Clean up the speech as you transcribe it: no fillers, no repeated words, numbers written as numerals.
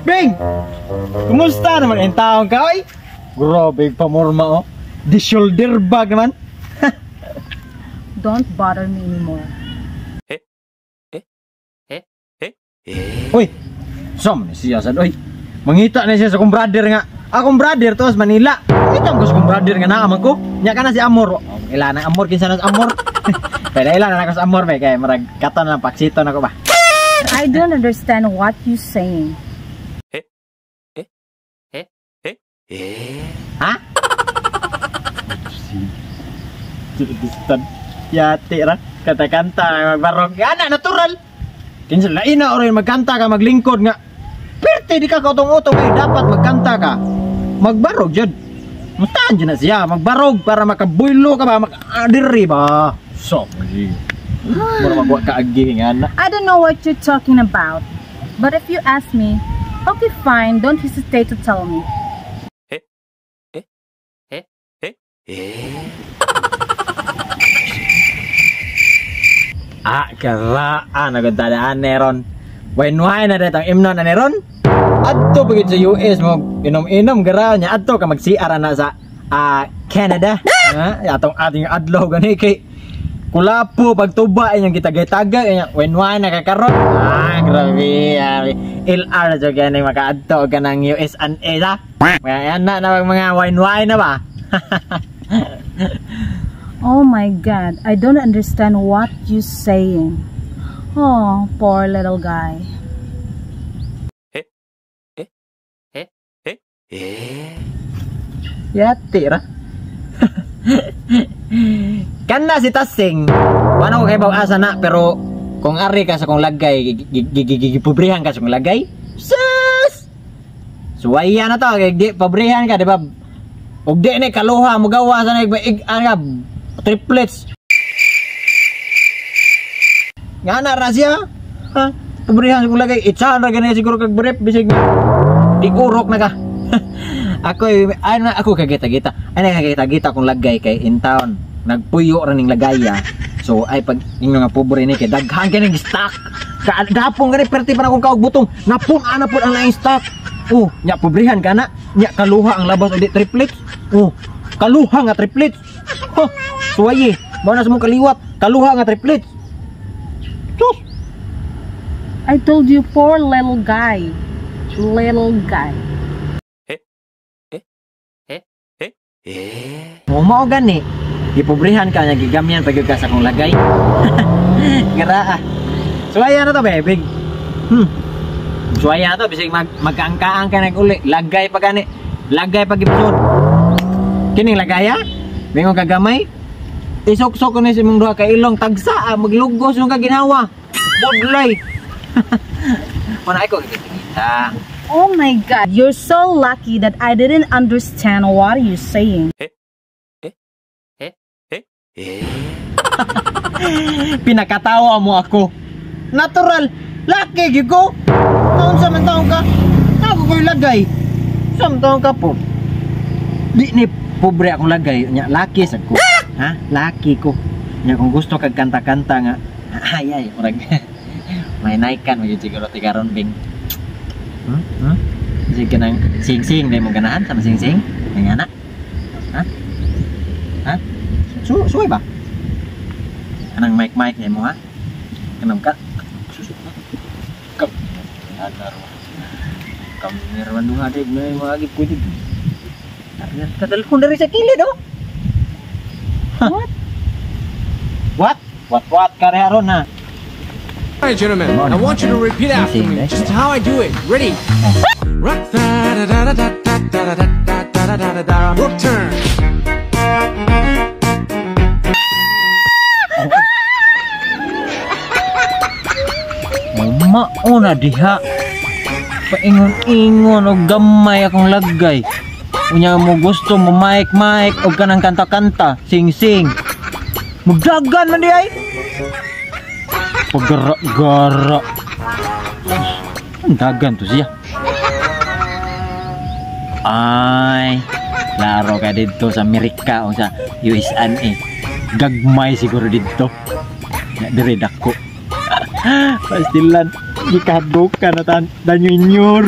Bing! Kumusta naman ang taong ka, oy? Grabe, pamorma, oh. Di shoulder bag naman. Don't bother me anymore. Uy, som ni siya sad, oy. Mangita na siya sa akong brother nga. Akong brother to sa Manila. Mangita ko sa akong brother nga naa man ko. Nya kana si Amor. Oh, ila na Amor, kinsa na si Amor. Pero ila na ako sa Amor ba kay marag katon lang paksito nako ba. I don't understand what you saying. Ha? Yati ra kanta-kanta magbarog. Ana natural. Kinsa lain na oray magkanta ka maglingkod nga. Perte di ka kautong-utong eh, dapat magkanta ka. Magbarog jud. Mustaan jud na siya magbarog para makabuylo ka ba diri ba. So, mura magwa ka agi nga na. I don't know what you're talking about. But if you ask me, okay fine, don't hesitate to tell me. Ah, karaan nagdadaan neron. Wine-wine na dito ang imnon na neron. Adto pagid sa US mo inom-inom gara nya adto ka mag-CR na sa Canada. Ha, atong ating adlaw gani kay kulapo pagtuba inyong gitagay-tagay inyong wine-wine na kakaron. Ah, grabe. LR na jud gani makaadto ka ng US and A sa. Mga na na mga wine-wine na ba? Oh my God, I don't understand what you saying. Oh, poor little guy. Yati ra. Kana si Tasing. Wala ko kay asa na pero kung ari ka sa kong lagay, gipobrihan ka sa kong lagay. Sus! Suwaya na to, kay di pobrihan ka, di ba? Ug di ni kaluha mo gawa sa nag triplets. Nga na ra siya. Ha? Pobrihan sa kong lagay, itsahan ra gani siguro kag brief bisig di urok na ka. Ako ay na ako kagita-gita. Ay nakagita-gita akong lagay kay in town. Nagpuyo ra ning lagaya. So ay pag ingon nga pobre ni kay daghan kay ning stock. Ka dapong gani perti pa na akong kaog butong. Napun-ana pud ang laing stock. Oh, nya pobrehan ka na. Nya kaluha ang labas og di triplets. Oh, kaluha nga triplets. Huh, suwaye, mao na sa mong kaliwat, kaluha nga triplets. Sus. I told you, poor little guy. Little guy. Mo gani. Gipobrehan ka nya gigamyan pag ka sa akong lagay. Gara ah. Suwaya na to, bebig. Suwaya na to bisig magkaangkaang ka nag-uli. Lagay pa gani. Lagay pa gipsod. Kining lagaya? Mingon ka gamay. Isok-sok ko ni sa imong duha ka ilong tagsa ah, maglugos yung kaginawa. Budlay. Wala ko gita. Oh my God, you're so lucky that I didn't understand what you're saying. Pinakatawa mo ako. Natural, laki gyud ko. Taon sa man taon ka? Ako ko'y lagay. Sa man taon ka po? Di ni pobre akong lagay nya laki sad ko. Ha? Laki ko. Nya kung gusto kag kanta-kanta nga ay ay murag may naikan mo gyud siguro ti karon bing. Sige kanang sing-sing dai mo ganahan sa sing-sing? Nga na. Ha? Ha? Suway ba? Kanang mic-mic ni mo ha? Kanang ka? Kam. Kamera duha di may mga pwede. Kadalkon diri sa kilid oh. What? What? What kare aron ha? All right, gentlemen, I want you to repeat after me, just how I do it. Ready? Rock da da da da da da da da da da da da. Rook turn. Mao na diha. Paingon-ingon og gamay akong lagay. Unya mo gusto mo mic-mic og kanang kanta-kanta, sing-sing. Magdagan man di ay. Pagara-gara. Ang dagan to siya. Ay, laro ka dito sa Amerika o sa USA. Gagmay siguro dito. Dire dako. Pastilan. Gikadok ka na tan danyo inyor.